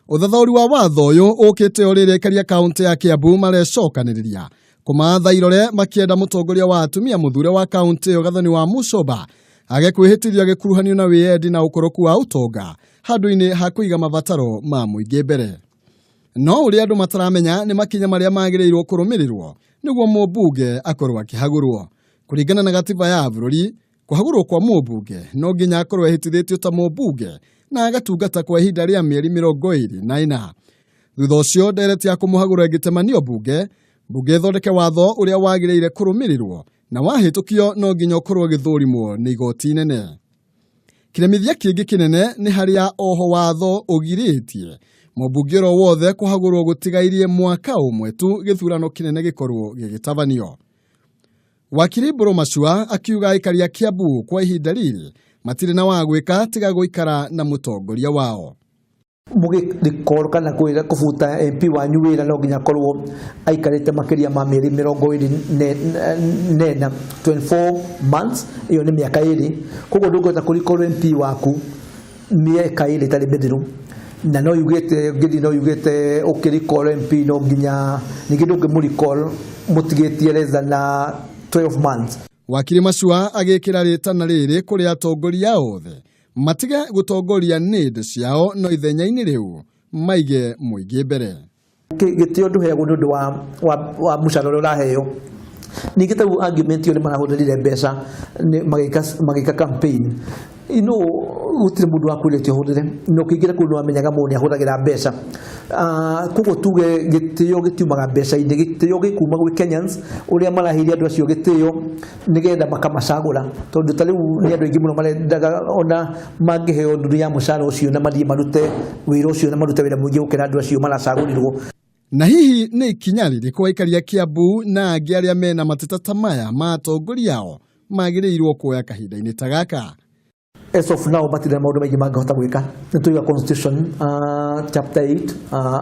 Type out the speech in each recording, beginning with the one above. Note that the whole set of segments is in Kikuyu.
Ũthathaũri wa watho ũyũ ũkĩte o rĩrĩa aikari a kaũntĩ ya Kiambu marecokanĩrĩria kũmaatha irore makĩenda mũtongoria wa atumia mũthure wa kaũntĩ ĩyo Gathoni wa Mucomba age kwĩhĩtithio agĩkuruhanio na wĩyendi na ũkoroku wa ũtonga handũ-inĩ ha kũiga mabataro ma mũingĩ mbere. No ũrĩa andũ mataramenya nĩ makinya marĩa magĩrĩirwo kũrũmĩrĩrwo nĩguo mũmbunge akorwo akĩhagũrwo. Kũringana na gatiba ya bũrũri, kũhagũrwo kwa mũmbunge no nginya akorwo ehĩtithĩtio ta mũmbunge na agatungata kwa ihinda rĩa mĩeri 24. Thutha ũcio ndereti ya kũmũhagũra ĩngĩtemanio mbunge, mbunge ĩthondeke watho ũrĩa wagĩrĩire kũrũmĩrĩrwo na wahĩtũkio no nginya ũkorwo ũgĩthũrimwo nĩ igoti inene. Kĩremithia kĩngĩ kĩnene nĩ harĩa oho watho ũgirĩtie mũmbunge oro wothe kũhagũrwo gũtigairie mwaka ũmwe tu gĩthurano kĩnene gĩkorwo gĩgĩtabanio. Wakiri Mbũrũ Macua akiuga aikari a Kiambu kwa ihinda rĩrĩ matirĩ na wa gwĩka tiga gũikara na mũtongoria wao. Mũgĩrikoro kana kwĩra kũbuta MP wanyu wĩra no nginya akorwo aikarĩte makĩria ma mĩeri 24, 24 months, ĩyo nĩ mĩaka 2. Koguo ndũngĩhota kũrikoro MP waku mĩaka 2 ĩtarĩ mĩthiru. Na no yugĩte ngĩthi no yugĩte ũkĩrikoro MP no nginya ningĩ ndũngĩmũrikoro mũtigĩtie less than 12 months. Wakiri Macua agĩkĩra rĩtana rĩrĩ kũrĩ atongoria othe matige gũtongoria nĩndĩ ciao no ithenya-inĩ rĩu maige mũingĩ mbere. Gĩtĩo ndũheagwo nĩ ũndũ wa mũcara ũrĩa ũraheo. Ningĩ ta rĩu argument ĩyo nĩ marahũthĩrire mbeca magĩka campaign. Ino gũtirĩ mũndũ wakwĩrĩte ũhũthĩre, na ũkĩingĩra kũu nĩ wamenyaga mũndũ nĩ ahũthagĩra mbeca. Koguo tuge gĩtĩo gĩtiumaga mbeca-inĩ, gĩtĩo gĩkuma gwĩ Kenyans ũrĩa maraheire andũ acio gĩtĩo nĩgetha makamacagũra, tondũ ta rĩu nĩ andũ aingĩ mũno marendaga ona mangĩheo nuthu ya mũcara ũcio na mathiĩ marute wĩra ũcio na marute wĩra mũingĩ gũkĩra andũ acio maracagũrirwo. Na hihi nĩ ikinya rĩrĩkũ aikari a Kiambu na angĩ arĩa mena mateta ta maya ma atongoria ao magĩrĩirwo kuoya kahinda-inĩ ta gaka? As of now matirĩ na maũndũ maingĩ mangĩhota gwĩka. Nĩ tũiga constitution chapter 8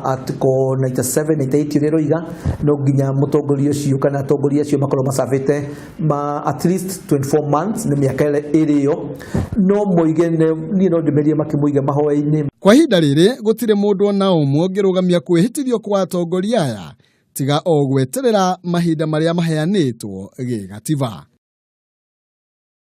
article 97 98 ũrĩa ĩroiga no nginya mũtongoria ũcio kana atongoria acio makorwo macabĩte ma at least 24 months, nĩ mĩaka ĩrĩ ĩyo no moige niĩ no ndĩmerie makĩmũige mahoya-inĩ. Kwa ihinda rĩrĩ gũtirĩ mũndũ ona ũmwe ũngĩrũgamia kwĩhĩtithio kwa atongoria aya tiga o gweterera mahinda marĩa maheanĩtwo gĩgatiba.